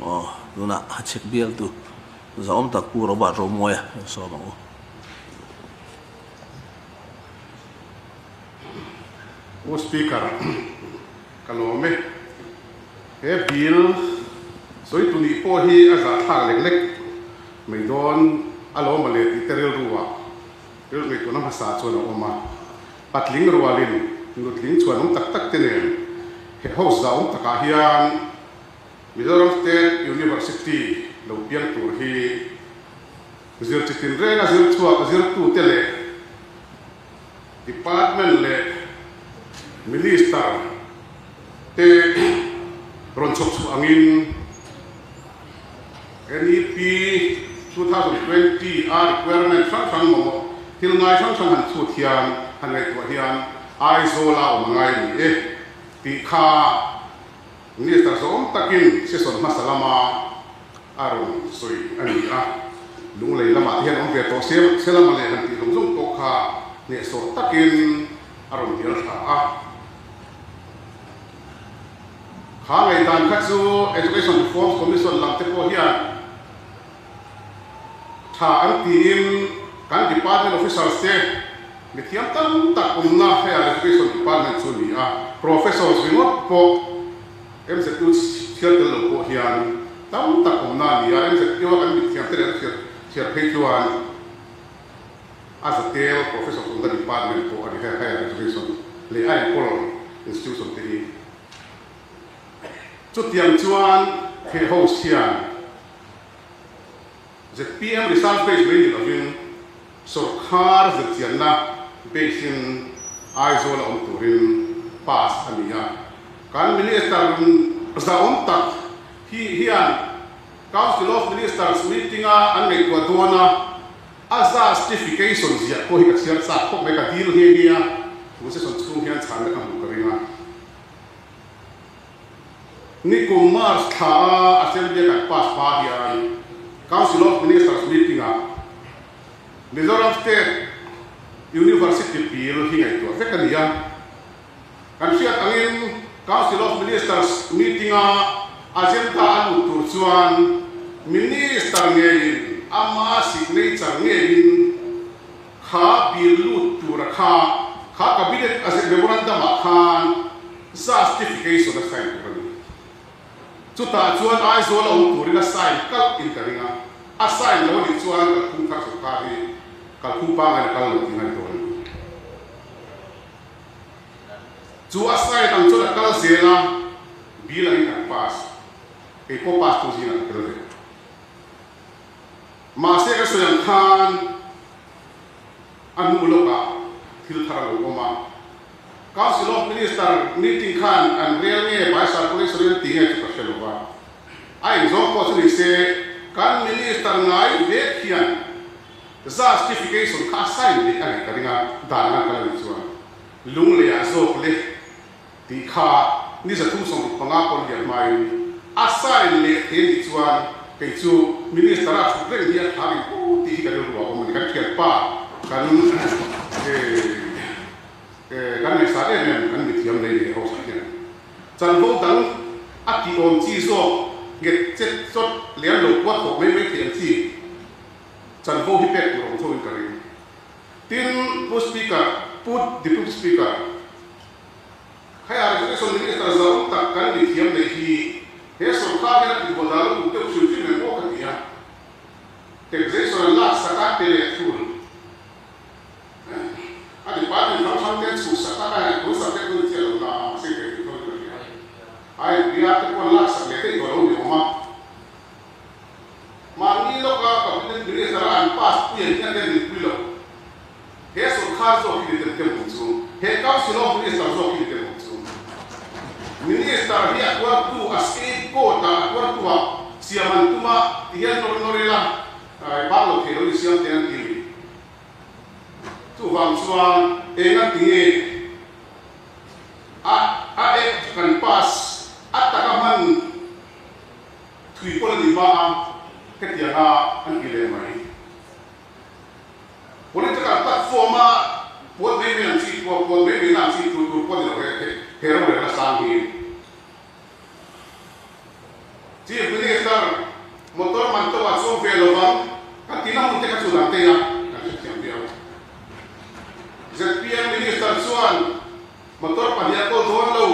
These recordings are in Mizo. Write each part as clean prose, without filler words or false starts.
Aw, tunah Hachhek bialtu zahawm tak Pu Robert Romuaia kan sawm ang u. Pu Speaker, ka lawm e. He bill sawi tu nih pawh hi a zahthlak lek lek mai dawn a lo mawle tih te rilru ah rilru ngaihtuahna hmasa chuan a awm a. Patling rualin nutling chhuan awm tak tak te nen he house zah awm takah hian Mizoram State University lo piang tur hi zir chi tinrenga zir chhuak zirtute leh Department leh Minister te rawn chhawp chhuah angin NEP 2020 a requirement hrang hrang mamawh thil ngai hrang hrang han chhut hian han ngaihtuah hian Aizawl a awm a ngai ni e tih kha Minister zawng takin session hmasa lama a rawn sawi a ni a, Lunglei lamah te hian awm ve tawh se se lama leh han tih zawng zawng pawh kha hnehsawh takin a rawn dial thla a. Kha ngaihdan kha chu Education Reforms Commission lam te pawh hian tha an tiin kan department officers te mithiam tam tak awmna hei Education Department chu a ni a, professors ringawt pawh MZU chhiar tel lo pawh hian tam tak awmna a ni a, MZU a kan mithiam te leh an chhiar phei chuan a za tel professors awmna department pawh a ni hei higher education leh a enkawl institution te hi. Chutiang chuan he host hian zpm research base mai ni lovin sawrkhar zirchianna base in Aizawl a awm turin pass a ni a. Kan Minister zahawm tak hi hian Council of Ministers meeting a an ngaihtuah dawn a, a justification ziah pawh hi ka chhiar chak khawp mai, ka dil nghe nghe a, tun session chhung hian chhanna ka hmuh ka ring a. Nikum March thla a Assembly a kan pass hma hian Council of Ministers meeting ah Mizoram State University Bill hi ngaihtuah vek a ni a. Kan hriat angin Council of Ministers meeting a agenda a lut tur chuan Minister ngeiin ama signature ngeiin Kha bill lut tura kha kha Cabinet a memorandum ah khan justification a sign tur a ni. Chutah chuan Aizawl a awm turin a sign kalh in ka ring a, a sign lo a nih chuan kalphung thar sawrkar hi kalphung pangngai a kal lo tih ngaih dawn a ni. Chu a sign ang chuan a kal zel a, bill angin kan pass, kei pawh pass tu zingah ka tel ve. Mahse ka sawi ang khan a hnu lawkah thil thar a lo awm a. Council of Minister meeting khan an rel nge by circulation in an ti nge chu ka hre lo va. A engzawng pawh chu ni se kan Minister ngai vek hian justification kha a sign leh a ngaih ka ring a, dan ang an kal a nih chuan Lungleiah zawk le Tih kha ni 365 pawn lian hmain a sign leh thei a nih chuan kei chu Minister a thut reng hi a tha reng pawh tih hi ka rilru a awm a ni. Kan thianpa kan kan ngaihsat em em kan mithiam lei leh house ah hian chanvo dang a tih awm chi zawk nghet chet chawt leh an lo kuat thawh mai mai thei ang chi chanvo hi pek tur awm tho in ka ring. Tin, Pu Speaker, Pu Deputy Speaker, Hei Education Minister zawng tak kan ni thiam neih hi he sawrkar hian a tihbual dan lutuk deuh hrim hrim em aw ka ti a. Taxation an lak sak a pe leh thul. A department hrang hrang te an chhuh sak a, ka hei tun subject chu ni chiah lo na a, mahse kei tih tho in ka hria. INPR te pawh an lak sak leh daih tawh lo ni awm a. Mahni lawka Cabinet Minister a an pass pui ang hian hian min pui lo. He sawrkar zawk hi ni tem tem awm chu, he Council of Minister zawk hi ni tem awm chu. Minister hi a tuartu, a scapegoat a, a tuartu ah siam an tum a, ti hian nawr nawr ila, bak lo thei lo ni siam te an ti ni. Chuvang chuan eng a ti nge a a act kan pass a taka hman thui pawh la ni hma a, hetianga an ti leh mai. Political platform a puat mai mai ang chi pawh, puat mai mai na ang chi tur tur pawh ni lo he he rorelna sang hi. Chief Minister motor man to ah chuang ve lovang kan tihna hmun te kha chu dan te ila kan hrethiam viau. Zpm Minister chuan motor pahnih a kawl dawn lo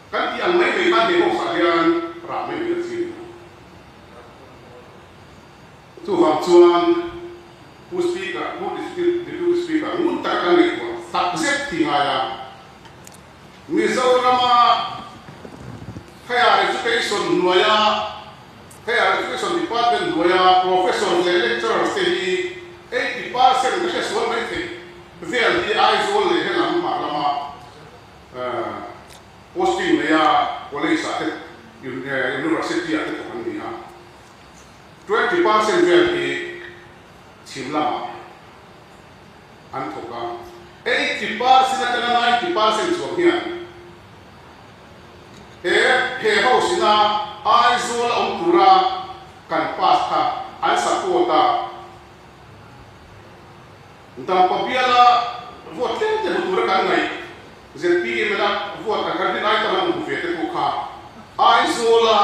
kan tih ang mai mai khan he house ah hian rah mai mai a chi ni lo. Chuvang chuan Pu Speaker, Pu Deputy Speaker ngun taka kan ngaihtuah tak zet thi ngai a, Mizorama Higher Education hnuaia Higher Education Department hnuaia Professors leh Lecturers te hi 80% ka hre sual mai thei vel hi Aizawl leh helam hmar lama posting neia college ah te University ah te thawk an ni a. 20% vel hi chhim lamah an thawk a, 80% atanga 90% chuang hian he he house ina Aizawl a awm tura kan pass kha an support a, Dampa biala vote tlem te hmu tura kan ngaih zpm ina vote an kan rin ai tam an hmu ve te pawh kha Aizawla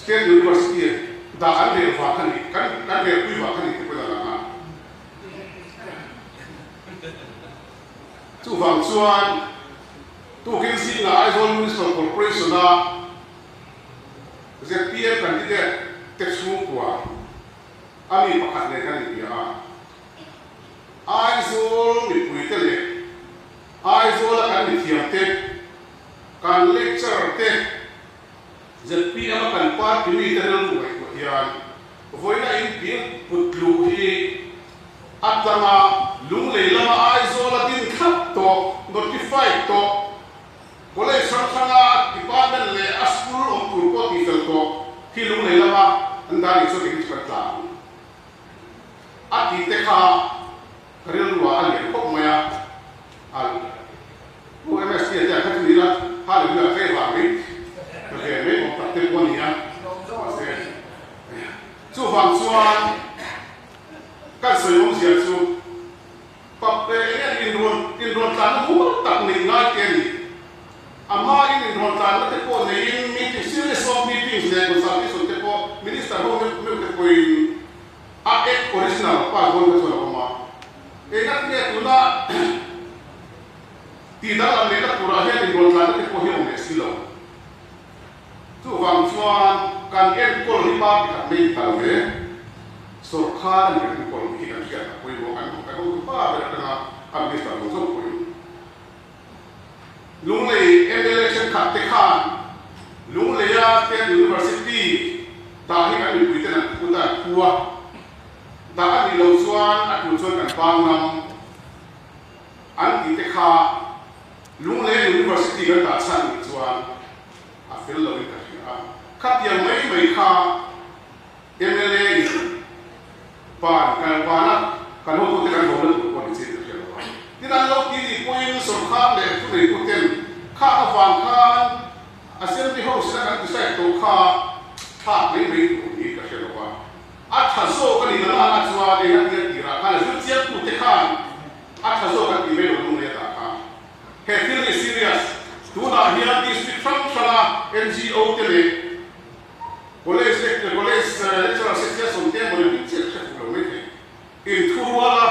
State University dah an rel vang kha ni, kan kan rel pui vang kha ni te pawhin a lang a. Chuvang chuan tukin zingah Aizawl Municipal Corporation-a zpm candidate te chhungkua a mi pakhat nen kan inbia a. Aizawl mipuite leh Aizawla kan mithiamte, kan lecturer te, zpm a kan party mite rilru ngaihtuah hian vawiina in bill put luh hi a tlanga lunglei lama Aizawla din thlap tawh, notified tawh, college hrang hranga department leh a school awm tur pawh tihfel tawh hi lunglei lama an dan in chuan engin chu kan tla ang. A tih te kha ka rilru ah a lian khawp mai a, a Pu MSP a te ang kha chu ni ila Hallelujah tlei vang mai ka ve mai awm tak te pawh a ni a, mahse chuvang chuan kan sawi awmzia chu pap eng nge inrawn inrawn tlanna mumal tak neih ngai te a ni. A hmain inrawn tlanna te pawh neiin meeting series of meetings leh consultation te pawh Minister ho meuh meuh te pawhin a act original pass dawn kha chuan a awm a. Engati nge tuna tih danglam lehna turah hian inrawn tlanna te pawh hi a awm leh si lo. Chuvang chuan kan enkawl hi party khat mai ta lo ve. Sorkar a ni kan enkawl hi kan hriat a pawimawh kan kan hotupa ber atanga a minister lo zawk pawhin. Lunglei mla thenkhat te khan Lungleia State University dah hi kan mipui ten an phut a, an phu a, dah a nih loh chuan a tul chuan kan pang ngam an tih te kha Lunglei University kan dah chhan nih chuan a fel loin ka hria a, khatiang mai mai kha mla in Ban kan bana kan hotute kan hlawmna tur pawh ni chin ka hria lo a. Tin an lo ti nih pawhin sorkar leh thuneituten khak avang khan Assembly House ina kan decide tawh kha thlak mai mai tur niin ka hria lo a. A tha zawk a nih na lana chuan eng a tia tirah khan a zir chiangtute khan a tha zawk an tih mai lo lung leh dah kha. He thil hi serious tunah hian district hrang hranga NGO te leh College leh college lecturer se sia sawmte emaw leh hming chiah ka hre fuh lo mai thei. Inthurual a,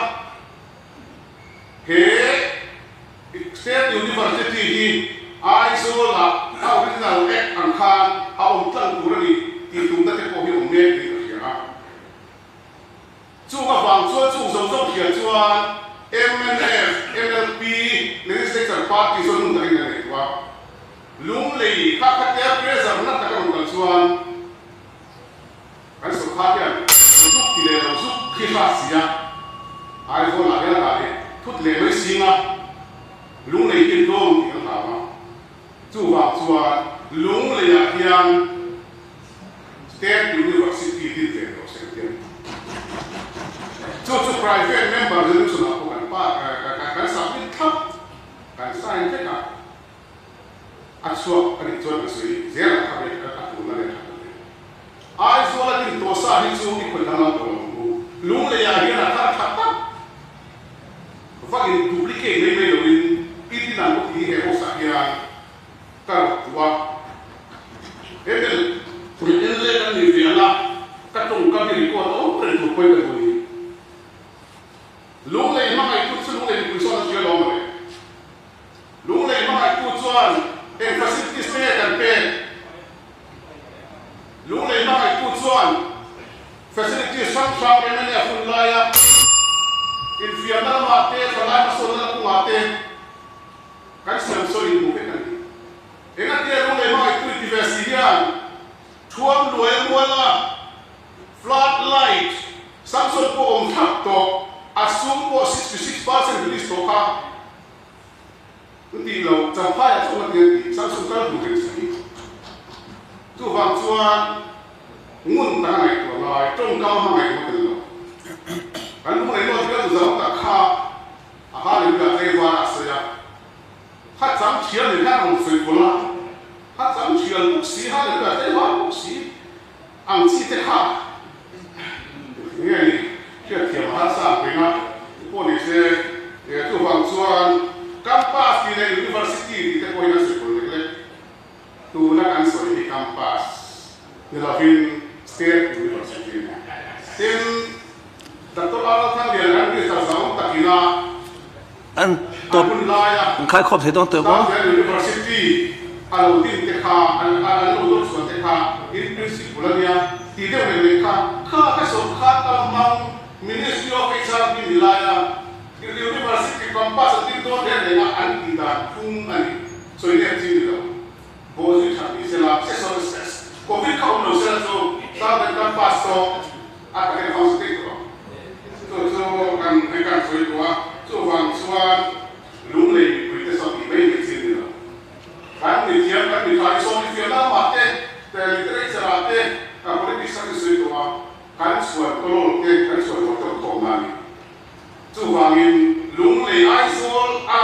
he State University hi Aizawl ah a original Act ang khan a awm tlang tur a ni tih tumna te pawh hi awm mek niin ka hria a. Chung avang chuan chung zawng zawng hria chuan mnf, MLP, Legislature Party chuan hun takin kan ngaihtuah a. Lunglei kha khatia pressure na tak a rawn kal chuan kan sawrkar hian zuk ti leh lo zuk khi hrat si a, Aizawl ah hian a dah leh thut leh mai sing a, Lunglei hi an dawng tih an hlau a. Chuvang chuan Lunglei ah hian State University din ve tawh se tiang chu chu private member resolution ah pawh kan pa kan submit thlap kan sign vek a. A chhuak a nih chuan ka sawi zel ang kha ve a tulna leh that a ni. Aizawl a din tawh sa hi chu i khawih danglam tawh lo ang u. Lungleiah hian a thar tha tak va in duplicate mai mai loin i din ang bawk hi he house ah hian ka rawt duh a. MLA. pawhin ka duh ni. Lunglei hmangaihtu chu lunglei mipui sawn a hria lawm a le. Lunglei hmangaihtu chuan eng facilities te nge kan pek? Lunglei hmangaihtu chuan facilities hrang hrang mnf hun laia infiamna lamah te, thalai hmasawnna la kungah te kan siam sawi inhmu vek a ni. Engatia lunglei hmangaihtu inti ve si hian thuam luai a mual a, Flood light Samson pawh awm thlap tawh, a sum pawh 66% release tawh kha an tih loh, Champhaiah chuan a ti an ti, Samson kal hmu reng sahi. Chuvang chuan ngun tak a ngaihtuah ngai, tawngkam a hmangaih ngawt a ni lo. Kan lung leh nawt bial tu zau tak kha a Hallelujah tlaivar ah a sawi a, kha chang thial ni khan a rawn sawi pawlh a, kha chang thial bawk si, Hallelujah tlaivar bawk si. Ang chi te kha nge ni hriatthiam a harsa ang peng a, pawh ni se chuvang chuan campus tih leh university tih te pawhin an sawi pawlh lek lek. Tuna kan sawi hi campus ni lovin state university a ni. Tin, Doctor Arnold Thanglian an minister zau takina An tawp hun laia an khai khawp thei dawn tawh maw? Southern University a lo din te kha an an lo dawr chhuah te kha in principle a nia tih deuh leh leh kha kha ka sawrkar kal hmang Ministry of HR hi ni laia University campus a din dawn reng reng a an tih dan phung a ni sawi nep chi ni lo bawhzui that ni sela session Covid kha awm lo sela chu Southern campus pawh A ka en hausa tih tawh. Chu chu kan hei kan sawi tawh a, chuvang chuan lunglei mipuite saw tih mai mai chi a ni lo. Kan mi thiam, kan mi tha hi saw mi fiamna lamah te, te literature ah te, kan politics ah te sawi tawh a, kan chhuan tawlawl te, kan chhuan tawh tawh thawmna a ni. Chuvangin lunglei Aizawl a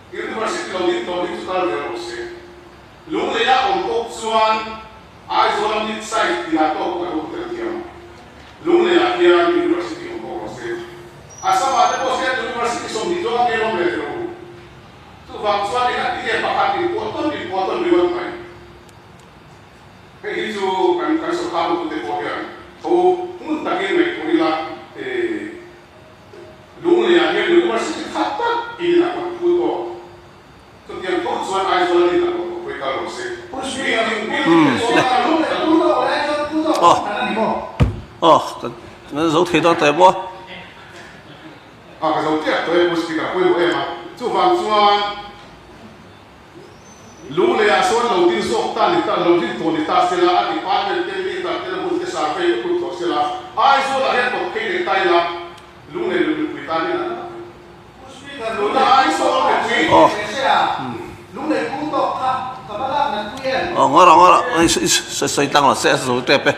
University lo ding tawh hi chu kal ve rawh se. Lunglei a awm bawk chuan Aizawl a mid size tih lah tawk pawh ka lo tel thiam. Lunglei ah hian University awm bawk rawh se. Assam ah te pawh State University 20 chuan a awm leh teh u. Chuvang chuan eng a ti nge pakhat in puah tawn in puah tawn ringawt mai. Hei hi chu kan kan sawrkar hotute pawh hian tho hmun takin ngaihtuah ila Lunglei ah hian University khat tak in a kan phu tawk. Chutiang tho chuan Aizawl a ni tak lo tawh pawh i kal rawh se. Meeting building te chuan a lo kal Aw aw kan zo thei dawn tawh em aw. A ka zo tep tawh e Pu Speaker pawimawh em a. Chuvang chuan Lunglei ah sawn lo din zawk ta ni ta lo din tawh ni ta sela a department te minister te na hmun te survey te kut tawh sela Aizawl ah hian kawt phei leh ta ila Lunglei lu mipui tan hian a na tak ang. Aw ngawrh ngawrh sawi tlang lo se a zo tep e.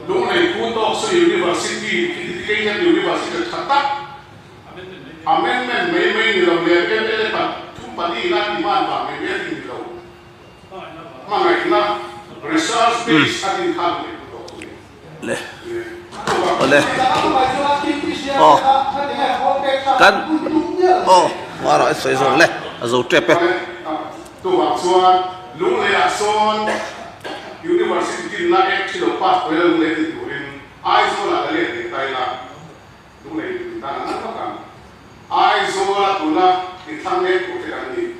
Lunglei Phu Tawk Saw University khi dedicated university tha tak amendment mai mai ni lo leh mla 3 4 na demand vang mai mai a ti ni lo. Hmangaihna research base a din kha Lunglei Phu Tawk chu ni. Le awle aw kan aw hmar ah sawi zawk le a zo tep e. Tuvang chuan Lunglei ah sawn University dinna act hi lo pass pawh ila Lunglei din turin Aizawl ah la let leh ta ila Lunglei din tan a ngan vak ang. Aizawl a tuna inthlang mek tur te kan ni.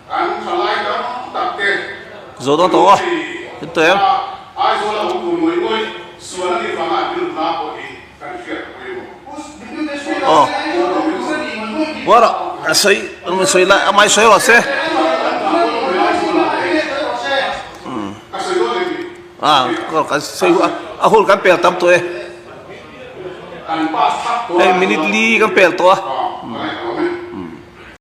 Kan thalai tam tak te Zo dawn tawh aw Lunglei in tawh em? a Aizawl a awm tur ngawih ngawih sual a nih vanga an rilru na pawh hi kan hriat a pawimawh. Aw Hmar ah sawi sawi lai amai sawi rawh se. A kan sawi a hun kan pel tam tawh e. Hei minute li kan pel tawh a.